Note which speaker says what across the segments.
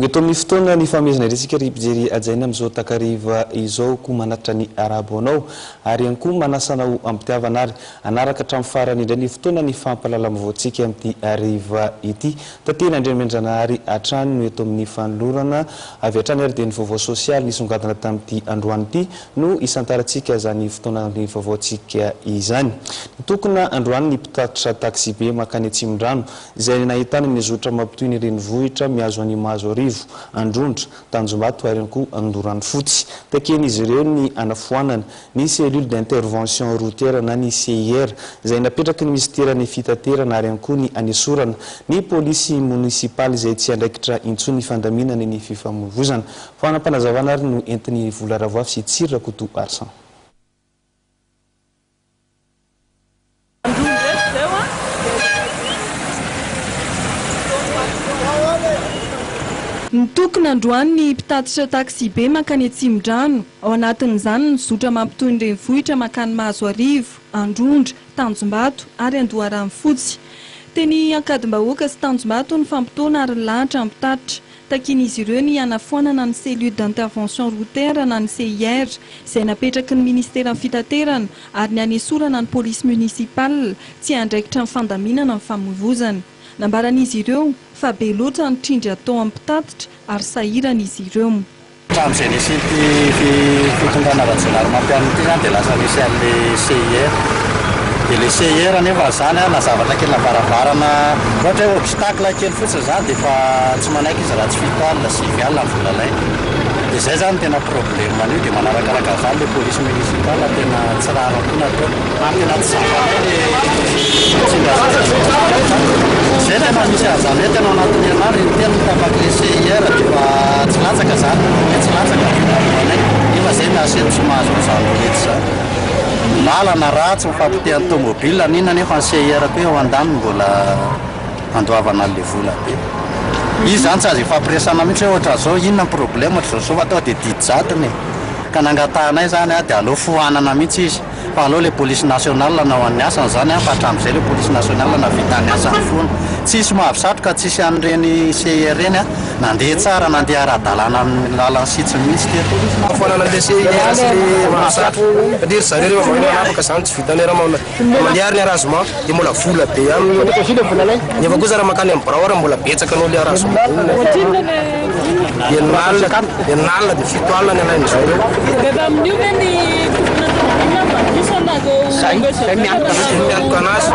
Speaker 1: Tonga eto amin'ny fotoana ny fahamezana iresika ry mpijery hajaina amin'izao takariva izao koa manatitra ny arahaba ho anao ary ihany koa manasa anao am-pitiavana ary hanaraka hatramin'ny farany indray ny fotoana ny fampahalalam-vaovaontsika amin'ity hariva ity. Tantely Andriamendranahary hatrany no eto amin'ny fanolorana avy hatrany ary dia ny vaovao sosialy nisongadina tamin'ity androany ity no hisantarantsika izany fotoana ny vaovaontsika izany. Nitokona androany ny mpitatitra taxibe mankany Atsimondrano izay nahitana ny zotra mampitohy ny renivohitra mihazo an'i Mahazoarivo, Androndra, Tanjombato ary ihany koa Andoranofotsy. Takian'izy ireo ny hanafoanana ny Cellule d'intervention routière na ny CIR izay napetraky ny minisiteran'ny fitaterana ary ihany koa ny hanesorana ny polisy monisipaly izay tsy andraikitra intsony ny fandaminana ny fifamoivoizana. Fanapanazavana ary no entin'i Vola Ravoavy sy Tsiry Rakotoarison.
Speaker 2: Nitokona androany ny mpitatitra taxibe mankany Atsimondrano, ao anatin'izany ny zotra mampitohy ny renivohitra mankany Mahazoarivo, Androndra, Tanjombato ary Andoharanofotsy. Teny Ankadimbahoaka sy Tanjombato ny fampotoana ary nilahatra ny mpitatitra. Takian'izy ireo ny hanafoanana ny Cellule d'intervention routière na ny CIR, izay napetraky ny minisiteran'ny Fitaterana, ary ny hanesorana ny Police municipale tsy hiandraikitra ny fandaminana ny famoivozana. Nambaran'izy ireo fa be loatra ny trindry atao amin'ny mpitatitra ary sahirana izy ireo.
Speaker 3: Hatramin'izay nisian'ity fitondrana Rajaonarimampianina ity izany dia lasa nisy an'ilay CIR. Dia ilay CIR anefa izany na zavatra kely na varavarana ohatra hoe obstacle kely fotsiny izany dia efa tsy manaiky izy raha tsy 7 alina, 9 alina ny vola alainy. Dia izay izany no tena problème an'io dia manarakaraka an'izany ilay police municipale tena tsy rariny koa ny ataony. Ary tena tsy zakanay ilay tsindrazana izay. Izay tena misy an'izany hoe tena ao anatin'ny herinandro intelo ny tapak'ilay CIR dia efa tsy latsaka izany, hoe tsy latsaka ny vola aloanay nefa izay miasa eto tsy mahazo an'izany roulette izany. Ny lalana ratsy, ny fahapotehan'ny tomobile n'inona nefa ny CIR koa eo andaniny mbola andoavana an'ilay vola be. Izy izany tsy azo ifampiresahana mihitsy hoe ohatran'izao inona ny problème ohatr'izao izao fa tonga dia didy jadona e. Ka nangatahanay izany dia aleo foanana mihitsy izy. Fa aleo le police nationale hanao an'ny asany zany an, fa hatramin'izay le police nationale nahavita ny asany foana. Tsisy mavo satroka, tsisy an'ireny CIR ireny an, nandeha tsara, nandeha ara-dalàna amin'ny lalan'ny sitsiny mihitsy teto.
Speaker 4: Foanana an'le CIR sy le mavo satroka, satria ry zareo rehefa vao manapaka zany tsy vitan'ny raha mandeha ary ny arrangement dia mbola vola be ihany, nefa kosa raha mankany amin'ny birao ary mbola betsaka noho le arrangement. Enina alina, enina alina dia fito alina ny alain'izy ireo.
Speaker 5: Rehefa amin'io ve ny tompona tomobile mandiso anareo
Speaker 4: Zay, zay miantoka anazy. Miantoka anazy.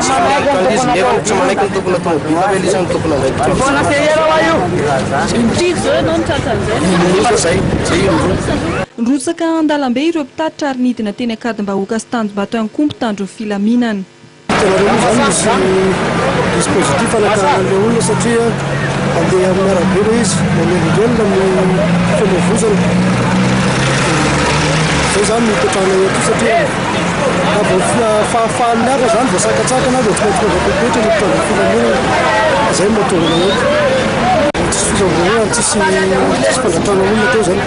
Speaker 4: Samy miantoka an'izy nefa tsy manaiky ny tompona tomobile hoe ilay izy no tompona andraikitra.
Speaker 5: Impiry zao ianao no tratran'izay?
Speaker 4: Indroa zay, zay indroa.
Speaker 2: Nirotsaka an-dalambe ireo mpitatitra ary nidina teny Ankadimbahoaka sy Tanjombato ihany koa mpitandro ny filaminana.
Speaker 6: Hitanareo moa izany misy dispositif anakarana an'ilay olona satria handeha amin'ny arabe ilay izy, manelingelina ny fifamoivozana. Dia izay izany no ipetrahana eto satria raha vao fahafahan'ny hafa izany voasakantsakana dia tsy maintsy manao fepetra ny mpitandro ny filaminana. Izay no mahatonga anay eto. Tsisy fisamborana, tsisy tsisy fandratrana olona teo izany.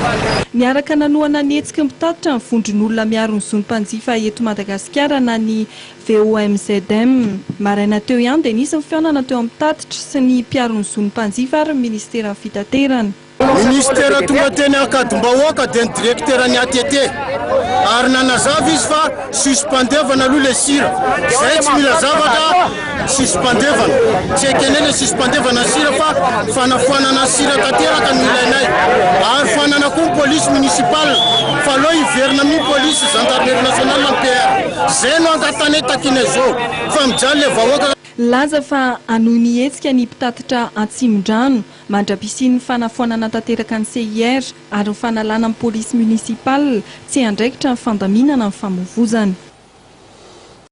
Speaker 2: Niaraka nanohana ny hetsiky ny mpitatitra ny vondron'olona miaro ny zon'ny mpanjifa eto Madagasikara na ny VOMZM. Maraina teo ihany dia nisy ny fihaonana teo amin'ny mpitatitra sy ny mpiaro ny zon'ny mpanjifa ary ny minisiteran'ny fitaterana.
Speaker 7: Minisitera tonga teny Ankadimbahoaka dia ny direkteran'ny ATT ary nanazava izy fa suspendevana aloha ilay sira, izay tsy mila zavatra suspendevana, tsy ekenay ilay suspendevana ny sira fa fanafoanana ny sira tanteraka no ilainay ary foanana koa ny police municipale fa aleo hiverina amin'io police gendarmerie nationale ny PR. Zay no angatanay takianay zao fa mijaly le vahoaka.
Speaker 2: Nilaza fa hanohy ny hetsika ny mpitatitra Atsimondrano mandra-pisian'ny fanafoanana tanteraka ny CIR ary ny fanalana ny polisy municipale tsy hiandraikitra ny fandaminana ny famovozana.